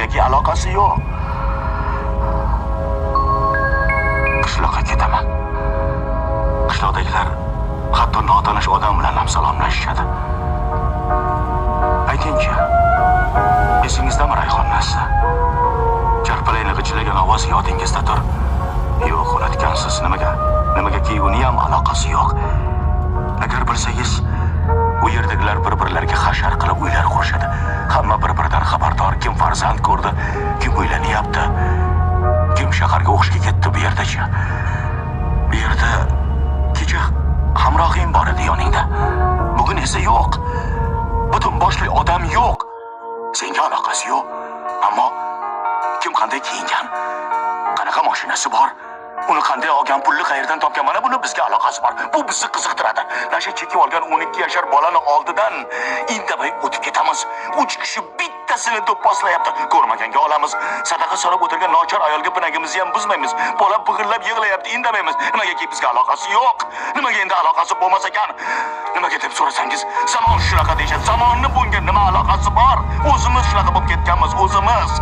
Nimagaki aloqasi yo'q. Qishloqqa ketaman. Qishloqdagilar hatto notanish odam bilan ham salomlashishadi. Aytingchi, esingizdami Rayhonnasi? Charpalayni g'ichillagan ovoz yodingizdadir. Yo'q, unutgansiz. Nimaga? Nimagaki uni ham aloqasi yo'q. Agar bilsangiz, u yerdagilar bir-birlariga hashar qilib uylar qurishadi. Hamma bir-biridan xabardor, kim farzand ko'rdi, kim uylanyapti, kim shaharga o'qishga ketdi bu yerdachi. Bu yerda kecha hamrohing bor edi yoningda. Bugun esa yo'q. Butun boshli odam yo'q. Senga aloqasi yo'q. Ammo kim qanday kiyingan, qanaqa mashinasi bor, uni qanday olgan, pulni qayerdan topgan, mana buni bizga aloqasi bor. Bu bizni qiziqtiradi. Nasha chekib olgan 12 yashar bolani oldidan indamay o'tib ketamiz. 3 kishi bittasini do'pposlayapti. Ko'rmaganga olamiz. Sadaqa so'rab o'tirgan nochor ayolga pinagimizni ham buzmaymiz. Bola big'illab yig'layapti, indamaymiz. Nimagaki bizga aloqasi yo'q. Nimaga endi aloqasi bo'lmas ekan? Nimaga deb so'rasangiz, zamon shunaqa deyishadi. Zamonni bunga nima aloqasi bor? O'zimiz shunaqa bo'lib ketganmiz, o'zimiz.